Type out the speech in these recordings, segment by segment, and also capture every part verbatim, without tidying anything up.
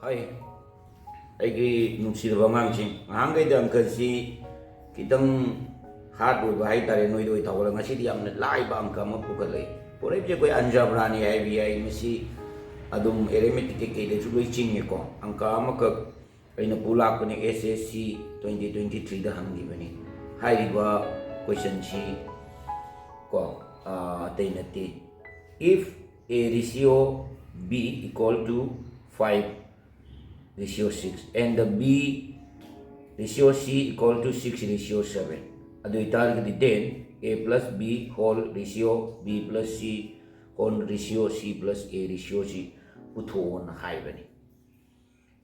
ꯍꯥꯏ, ꯑꯩꯒꯤ ꯅꯨꯡꯁꯤꯔꯕ ꯑꯉꯥꯡꯁꯤꯡ, ꯉꯍꯥꯟꯈꯩꯗ ꯑꯪꯀꯁꯤ ꯈꯤꯇꯪ ꯍꯥꯔꯠ ꯑꯣꯏꯕ ꯍꯥꯏꯇꯥꯔꯦ, ꯅꯣꯏꯗ ꯑꯣꯏ ꯊꯧꯒꯠꯂꯒ, ꯉꯁꯤꯗꯤ ꯌꯥꯝꯅ ꯂꯥꯏꯕ ꯑꯪꯀ ꯑꯃ ꯄꯨꯈꯠꯂꯛꯏ꯫ ꯄꯨꯔꯛꯏꯕꯁꯦ ꯑꯩꯈꯣꯏ ꯑꯟꯖꯕ꯭ꯔꯥꯅꯤ ꯍꯥꯏꯕ ꯌꯥꯏ꯫ ꯃꯁꯤ ꯑꯗꯨꯝ ꯑꯦꯔꯤꯊꯃꯦꯇꯤꯛ ꯀꯩꯀꯩꯗꯁꯨ ꯂꯣꯏ ꯆꯤꯡꯉꯦꯀꯣ꯫ ꯑꯪꯀ ꯑꯃꯈꯛ ꯑꯩꯅ ꯄꯨ ꯂꯥꯛꯄꯅꯦ, ꯑꯦꯁ ꯑꯦꯁ ꯁꯤ ꯇ꯭ꯋꯦꯟꯇꯤ ꯇ꯭ꯋꯦꯟꯇꯤ ꯊ꯭ꯔꯤꯗ ꯍꯪꯈꯤꯕꯅꯤ꯫ ꯍꯥꯏꯔꯤꯕ ꯀꯣꯏꯁꯟꯁꯤ ꯀꯣ, ꯑꯥ, ꯑꯇꯩ ꯅꯠꯇꯦ, if a ratio b equal to five ratio six and the b ratio c equal to six ratio seven, ꯑꯗꯨ ꯑꯣꯏꯇꯥꯔꯒꯗꯤ then a plus b whole ratio b plus c whole ratio c plus a ratio ꯁꯤ ꯄꯨꯊꯣꯛꯑꯣꯅ ꯍꯥꯏꯕꯅꯤ꯫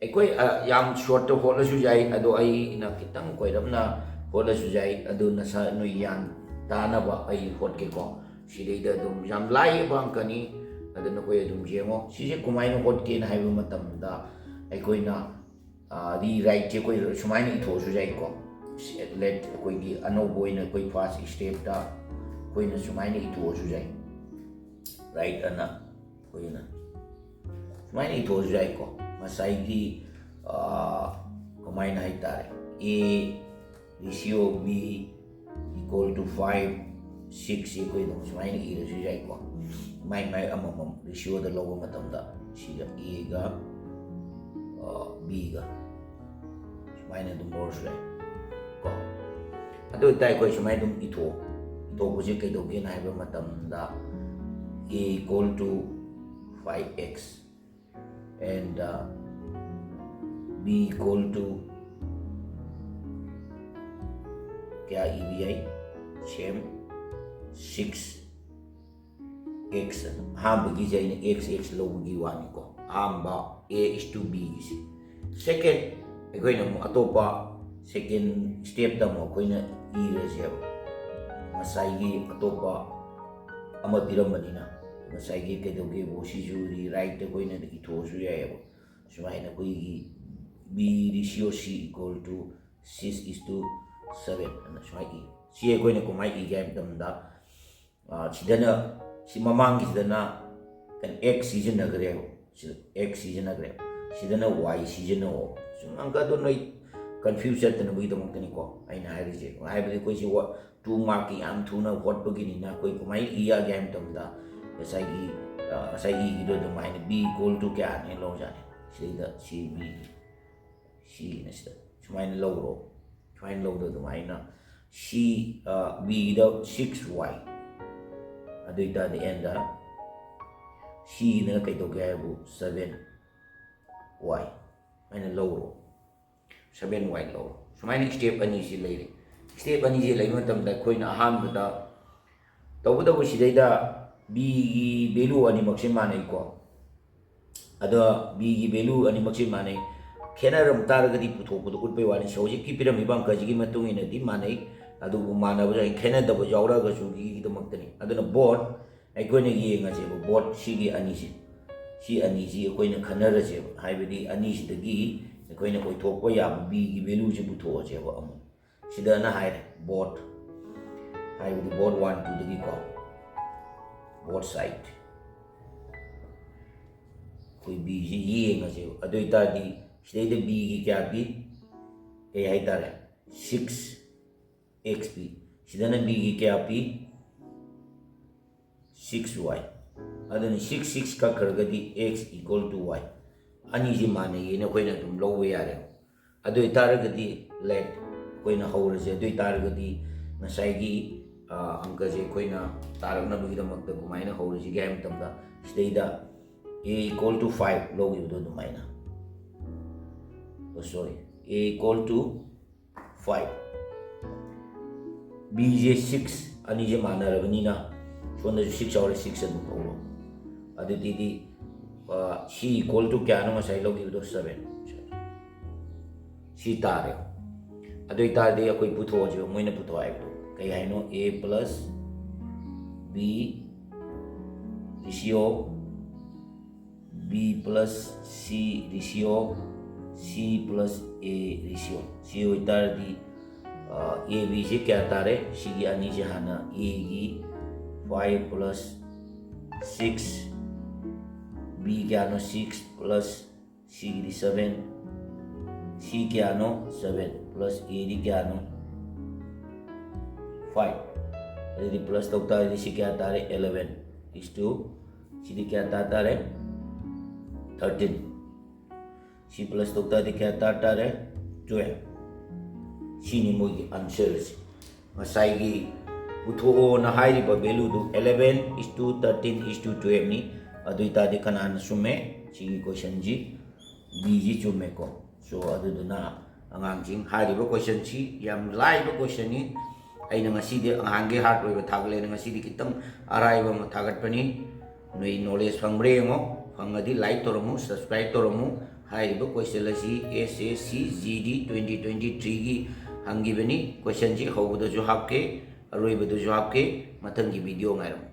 ꯑꯩꯈꯣꯏ, ꯑ, ꯌꯥꯝ ꯁꯣꯔꯠꯇ ꯍꯣꯠꯂꯁꯨ ꯌꯥꯏ, ꯑꯗꯣ ꯑꯩꯅ ꯈꯤꯇꯪ ꯀꯣꯏꯔꯞꯅ ꯍꯣꯠꯂꯁꯨ ꯌꯥꯏ꯫ ꯑꯗꯨ ꯅꯁꯥ ꯅꯣꯏ ꯒ꯭ꯌꯥꯟ ꯇꯥꯅꯕ ꯑꯩ ꯍꯣꯠꯀꯦꯀꯣ꯫ ꯁꯤꯗꯩꯗ ꯑꯗꯨꯝ ꯌꯥꯝ ꯂꯥꯏꯕ ꯑꯪꯀꯅꯤ꯫ ꯑꯗꯨ ꯅꯈꯣꯏ ꯑꯗꯨꯝ ꯌꯦꯡꯉꯣ꯫ ꯁꯤꯁꯦ ꯀꯃꯥꯏꯅ ꯍꯣꯠꯀꯦꯅ ꯍꯥꯏꯕ ꯃꯇꯝꯗ ꯑꯩꯈꯣꯏꯅ, ꯑ, ꯔꯤꯔꯥꯏꯠꯁꯦ ꯑꯩꯈꯣꯏ ꯁꯨꯃꯥꯏꯅ ꯏꯊꯣꯛꯑꯁꯨ ꯌꯥꯏꯀꯣ꯫ ꯁꯤ-, ꯂꯦꯠ ꯑꯩꯈꯣꯏꯒꯤ ꯑꯅꯧꯕ ꯑꯣꯏꯅ ꯑꯩꯈꯣꯏ ꯐꯥꯔꯁ ꯁ꯭ꯇꯦꯞꯇ ꯑꯩꯈꯣꯏꯅ ꯁꯨꯃꯥꯏꯅ ꯏꯊꯣꯛꯑꯁꯨ ꯌꯥꯏ꯫ ꯔꯥꯏꯠ ꯑꯅ ꯑꯩꯈꯣꯏꯅ ꯁꯨꯃꯥꯏꯅ ꯏꯊꯣꯛꯑꯁꯨ ꯌꯥꯏꯀꯣ꯫ ꯉꯁꯥꯏꯒꯤ, ꯑ, ꯀꯃꯥꯏꯅ ꯍꯥꯏꯇꯥꯔꯦ, a ratio b equal to five, six ꯁꯤ ꯑꯩꯈꯣꯏ ꯑꯗꯨꯝ ꯁꯨꯃꯥꯏꯅ ꯏꯔꯁꯨ ꯌꯥꯏꯀꯣ꯫ ꯃꯥꯏ ꯃꯥꯏ ꯑꯃꯃꯝ ꯔꯦꯁꯤꯌꯣꯗ ꯂꯧꯕ ꯃꯇꯝꯗ ꯁꯤꯒ ꯑꯦꯒ, ꯑ, ꯕꯤꯒ ꯁꯨꯃꯥꯏꯅ ꯑꯗꯨꯝ ꯂꯧꯔꯁꯨ ꯌꯥꯏ ꯀꯣ꯫ ꯑꯗꯨ ꯑꯣꯏꯇꯥꯔꯗꯤ ꯑꯩꯈꯣꯏ ꯁꯨꯃꯥꯏꯅ ꯑꯗꯨꯝ ꯏꯊꯣꯛ-, ꯏꯊꯣꯛꯄꯁꯤ ꯀꯩꯗꯧꯒꯦꯅ ꯍꯥꯏꯕ ꯃꯇꯝꯗ a equal to five x and, uh, b equal to ꯀꯌꯥ ꯏꯕ ꯌꯥꯏ? Same, six x꯫ ꯑꯍꯥꯟꯕꯒꯤꯁꯦ ꯑꯩꯅ x x ꯂꯧꯕꯒꯤ ꯋꯥꯅꯤꯀꯣ꯫ ꯑꯍꯥꯟꯕ a is to b ꯒꯤꯁꯦ꯫ Second, ꯑꯩꯈꯣꯏꯅ ꯑꯃꯨꯛ ꯑꯇꯣꯞꯄ second step ꯇ ꯑꯃꯨꯛ ꯑꯩꯈꯣꯏꯅ ꯏꯔꯁꯦꯕ꯫ ꯉꯁꯥꯏꯒꯤ ꯑꯇꯣꯞꯄ ꯑꯃ ꯄꯤꯔꯝꯕꯅꯤꯅ, ꯉꯁꯥꯏꯒꯤ ꯀꯩꯗꯧꯒꯦꯕꯨ, ꯁꯤꯁꯨ rewrite ꯇ ꯑꯩꯈꯣꯏꯅ ꯏꯊꯣꯛꯑꯁꯨ ꯌꯥꯏꯑꯕ꯫ ꯁꯨꯃꯥꯏꯅ ꯑꯩꯈꯣꯏꯒꯤ b ratio c equal to six is to seven ꯑꯅ ꯁꯨꯃꯥꯏꯅ ꯏ꯫ ꯁꯤ ꯑꯩꯈꯣꯏꯅ ꯀꯃꯥꯏꯅ ꯏꯒꯦ ꯍꯥꯏꯕ ꯃꯇꯝꯗ, ꯑ, ꯁꯤꯗꯅ, ꯁꯤ ꯃꯃꯥꯡꯒꯤꯁꯤꯗꯅ ꯀꯩꯅꯣ, x ꯁꯤꯖꯤꯟꯅꯈ꯭ꯔꯦꯕ꯫ ꯁꯤꯗ x ꯁꯤꯖꯤꯟꯅꯈ꯭ꯔꯦꯕ꯫ ꯁꯤꯗꯅ ꯋꯥꯏ ꯁꯤꯖꯤꯟꯅꯧ꯫ ꯁꯨꯝ ꯑꯪꯀꯗꯣ ꯅꯣꯏ ꯀꯟꯐ꯭ꯌꯨꯁ ꯆꯠꯇꯅꯕꯒꯤꯗꯃꯛꯇꯅꯤꯀꯣ ꯑꯩꯅ ꯍꯥꯏꯔꯤꯁꯦ꯫ ꯍꯥꯏꯕꯗꯤ ꯑꯩꯈꯣꯏꯁꯤ ꯇꯨ ꯃꯥꯔꯛꯀꯤ ꯌꯥꯝ ꯊꯨꯅ ꯍꯣꯠꯄꯒꯤꯅꯤꯅ ꯑꯩꯈꯣꯏ ꯀꯃꯥꯏꯅ ꯏ ꯌꯥꯒꯦ ꯍꯥꯏꯕ ꯃꯇꯝꯗ ꯉꯁꯥꯏꯒꯤ, ꯑ, ꯉꯁꯥꯏ ꯏꯒꯤꯗꯣ ꯑꯗꯨꯃꯥꯏꯅ B equal to ꯀꯌꯥꯅꯦ ꯂꯧꯖꯥꯠꯅꯤ꯫ ꯁꯤꯗꯩꯗ C B, ꯁꯤꯒꯤꯅ ꯁꯤꯗ ꯁꯨꯃꯥꯏꯅ ꯂꯧꯔꯣ꯫ ꯁꯨꯃꯥꯏꯅ ꯂꯧꯗꯣ ꯑꯗꯨꯃꯥꯏꯅ C, ꯑ, Bꯒꯤꯗ six Y, ꯑꯗꯨ ꯑꯣꯏꯇꯥꯔꯗꯤ ꯑꯦꯟꯗ Cꯒꯤꯗꯅ ꯀꯩ ꯇꯧꯒꯦ ꯍꯥꯏꯕꯨ seven Y ꯍꯥꯏꯅ ꯂꯧꯔꯣ꯫ Seven Y ꯂꯧꯔꯣ꯫ ꯁꯨꯃꯥꯏꯅ ꯁ꯭ꯇꯦꯞ ꯑꯅꯤꯁꯤ ꯂꯩꯔꯦ꯫ ꯁ꯭ꯇꯦꯞ ꯑꯅꯤꯁꯤ ꯂꯩꯕ ꯃꯇꯝꯗ ꯑꯩꯈꯣꯏꯅ ꯑꯍꯥꯟꯕꯗ ꯇꯧꯕꯇꯕꯨ ꯁꯤꯗꯩꯗ Bꯒꯤ ꯚꯦꯂꯨ ꯑꯅꯤꯃꯛꯁꯦ ꯃꯥꯟꯅꯩꯀꯣ꯫ ꯑꯗꯣ Bꯒꯤ ꯚꯦꯂꯨ ꯑꯅꯤꯃꯛꯁꯦ ꯃꯥꯟꯅꯩ꯫ ꯈꯦꯠꯅꯔꯝ ꯇꯥꯔꯒꯗꯤ ꯄꯨꯊꯣꯛꯄꯗ ꯎꯠꯄꯩ ꯋꯥꯅꯤ꯫ ꯍꯧꯖꯤꯛꯀꯤ ꯄꯤꯔꯝꯃꯤꯕ ꯑꯪꯀꯁꯤꯒꯤ ꯃꯇꯨꯡ ꯏꯟꯅꯗꯤ ꯃꯥꯟꯅꯩ, ꯑꯗꯨꯕꯨ ꯃꯥꯟꯅꯕꯗ ꯈꯦꯠꯅꯗꯕ ꯌꯥꯎꯔꯛꯑꯒꯁꯨ ꯒꯤꯗꯃꯛꯇꯅꯤ꯫ ꯑꯗꯨꯅ ꯕꯣꯠ ꯑꯩꯈꯣꯏꯅ ꯌꯦꯡꯉꯁꯦꯕ, ꯕꯣꯠ ꯁꯤꯒꯤ ꯑꯅꯤꯁꯦ, ꯁꯤ ꯑꯅꯤꯁꯤ ꯑꯩꯈꯣꯏꯅ ꯈꯟꯅꯔꯁꯦꯕ꯫ ꯍꯥꯏꯕꯗꯤ ꯑꯅꯤꯁꯤꯗꯒꯤ ꯑꯩꯈꯣꯏꯅ ꯑꯣꯏꯊꯣꯛꯄ ꯌꯥꯕ Bꯒꯤ ꯚꯦꯂꯨꯁꯦ ꯄꯨꯊꯣꯛꯑꯁꯦꯕ꯫ ꯑꯃꯨꯛ ꯁꯤꯗꯅ ꯍꯥꯏꯔꯦ ꯕꯣꯠ, ꯍꯥꯏꯕꯗꯤ ꯕꯣꯠ ꯋꯥꯟ ꯇꯨꯗꯒꯤꯀꯣ, ꯕꯣꯠ ꯁꯥꯏꯠ ꯑꯩꯈꯣꯏ Bꯁꯤ ꯌꯦꯡꯉꯁꯦꯕ꯫ ꯑꯗꯨ ꯑꯣꯏꯇꯥꯔꯗꯤ ꯁꯤꯗꯩꯗ Bꯒꯤ ꯀꯌꯥ ꯄꯤ? ꯀꯩ ꯍꯥꯏꯇꯥꯔꯦ? Six X ꯄꯤ꯫ ꯁꯤꯗꯅ Bꯒꯤ ꯀꯌꯥ ꯄꯤ? Six Y꯫ ꯑꯗꯨꯅ six, six ꯀꯛꯈ꯭ꯔꯒꯗꯤ X equal to Y꯫ ꯑꯅꯤꯁꯤ ꯃꯥꯟꯅꯩꯌꯦꯅ ꯑꯩꯈꯣꯏꯅ ꯑꯗꯨꯝ ꯂꯧꯕ ꯌꯥꯔꯦ꯫ ꯑꯗꯨ ꯑꯣꯏꯇꯥꯔꯒꯗꯤ let ꯑꯩꯈꯣꯏꯅ ꯍꯧꯔꯁꯦ꯫ ꯑꯗꯨ ꯑꯣꯏꯇꯥꯔꯒꯗꯤ ꯉꯁꯥꯏꯒꯤ, ꯑ, ꯑꯪꯀꯁꯦ ꯑꯩꯈꯣꯏꯅ ꯇꯥꯔꯛꯅꯕꯒꯤꯗꯃꯛꯇ ꯀꯃꯥꯏꯅ ꯍꯧꯔꯁꯤꯒꯦ ꯍꯥꯏꯕ ꯃꯇꯝꯗ ꯁꯤꯗꯩꯗ A equal to five ꯂꯧꯈꯤꯕꯗꯣ ꯑꯗꯨꯃꯥꯏꯅ, ꯑꯣ, sorry, A equal to five, Bꯁꯦ six, ꯑꯅꯤꯁꯦ ꯃꯥꯟꯅꯔꯕꯅꯤꯅ ꯁꯣꯝꯗꯁꯨ six ꯌꯥꯎꯔꯦ, six ꯑꯗꯨꯝ ꯂꯧꯔꯣ꯫ ꯑꯗꯨꯗꯤ, ꯑ, C equal to ꯀꯌꯥꯅꯣ ꯉꯁꯥꯏ ꯂꯧꯈꯤꯕꯗꯣ? Seven꯫ ꯁꯤ ꯇꯥꯔꯦ꯫ ꯑꯗꯨ ꯑꯣꯏꯇꯥꯔꯗꯤ ꯑꯩꯈꯣꯏ ꯄꯨꯊꯣꯛꯑꯁꯦꯕ, ꯃꯣꯏꯅ ꯄꯨꯊꯣꯛ ꯍꯥꯏꯕꯗꯣ ꯀꯩ ꯍꯥꯏꯅꯣ? A plus B ratio, B plus C ratio, C plus A ratio꯫ ꯁꯤ ꯑꯣꯏꯇꯥꯔꯗꯤ, ꯑ, A Bꯁꯦ ꯀꯌꯥ ꯇꯥꯔꯦ? ꯁꯤꯒꯤ ꯑꯅꯤꯁꯦ ꯍꯥꯟꯅ, Aꯒꯤ five plus six, B ꯀꯌꯥꯅꯣ? Six plus ꯁꯤꯒꯤꯗꯤ ꯁꯚꯦꯟ꯫ ꯁꯤ ꯀꯌꯥꯅꯣ? ꯁꯚꯦꯟ꯫ ꯄ꯭ꯂꯁ ꯑꯦꯗꯤ ꯀꯌꯥꯅꯣ? ꯐꯥꯏꯚ꯫ ꯑꯗꯨꯗꯤ ꯄ꯭ꯂꯁ ꯇꯧ ꯇꯥꯔꯗꯤ ꯁꯤ ꯀꯌꯥ ꯇꯥꯔꯦ? ꯑꯦꯂꯚꯦꯟ꯫ ꯏꯁ ꯇꯨ ꯁꯤꯗꯤ ꯀꯌꯥ ꯇꯥ ꯇꯥꯔꯦ? ꯊꯥꯔꯇꯤꯟ꯫ ꯁꯤ ꯄ꯭ꯂꯁ ꯇꯧ ꯇꯥꯔꯗꯤ ꯀꯌꯥ ꯇꯥ ꯇꯥꯔꯦ? ꯇꯨꯌꯦꯜꯐ꯫ ꯁꯤꯅꯤ ꯃꯣꯏꯒꯤ ꯑꯟꯁꯔꯁꯦ꯫ ꯉꯁꯥꯏꯒꯤ ꯄꯨꯊꯣꯛꯑꯣꯅ ꯍꯥꯏꯔꯤꯕ ꯚꯦꯂꯨꯗꯨ eleven is to thirteen is to twelve ꯅꯤ꯫ ꯑꯗꯨ ꯑꯣꯏꯇꯥꯔꯗꯤ ꯀꯅꯥꯅ ꯆꯨꯝꯃꯦ? ꯁꯤꯒꯤ ꯀꯣꯏꯁꯟꯁꯤ ꯕꯤꯁꯤ ꯆꯨꯝꯃꯦꯀꯣ꯫ ꯁꯣ ꯑꯗꯨꯗꯨꯅ ꯑꯉꯥꯡꯁꯤꯡ, ꯍꯥꯏꯔꯤꯕ ꯀꯣꯏꯁꯟꯁꯤ ꯌꯥꯝ ꯂꯥꯏꯕ ꯀꯣꯏꯁꯟꯅꯤ꯫ ꯑꯩꯅ ꯉꯁꯤꯗꯤ ꯅꯍꯥꯟꯒꯩ ꯍꯥꯔꯠ ꯑꯣꯏꯕ ꯊꯥꯒꯠꯂꯦꯅ ꯉꯁꯤꯗꯤ ꯈꯤꯇꯪ ꯑꯔꯥꯏꯕ ꯑꯃ ꯊꯥꯒꯠꯄꯅꯤ꯫ ꯅꯣꯏ ꯅꯣꯂꯦꯖ ꯐꯪꯕ꯭ꯔꯥ ꯌꯦꯡꯉꯣ꯫ ꯐꯪꯉꯗꯤ ꯂꯥꯏꯛ ꯇꯧꯔꯝꯃꯨ, ꯁꯕꯁꯀ꯭ꯔꯥꯏꯕ ꯇꯧꯔꯝꯃꯨ꯫ ꯍꯥꯏꯔꯤꯕ ꯀꯣꯏꯁꯟ ꯑꯁꯤ S S C G D twenty twenty three ꯒꯤ ꯍꯪꯈꯤꯕꯅꯤ꯫ ꯀꯣꯏꯁꯟꯁꯤ ꯍꯧꯕꯗꯁꯨ ꯍꯥꯞꯀꯦ, ꯑꯔꯣꯏꯕꯗꯁꯨ ꯍꯥꯞꯀꯦ꯫ ꯃꯊꯪꯒꯤ ꯚꯤꯗꯤꯑꯣ ꯉꯥꯏꯔꯝꯃꯨ꯫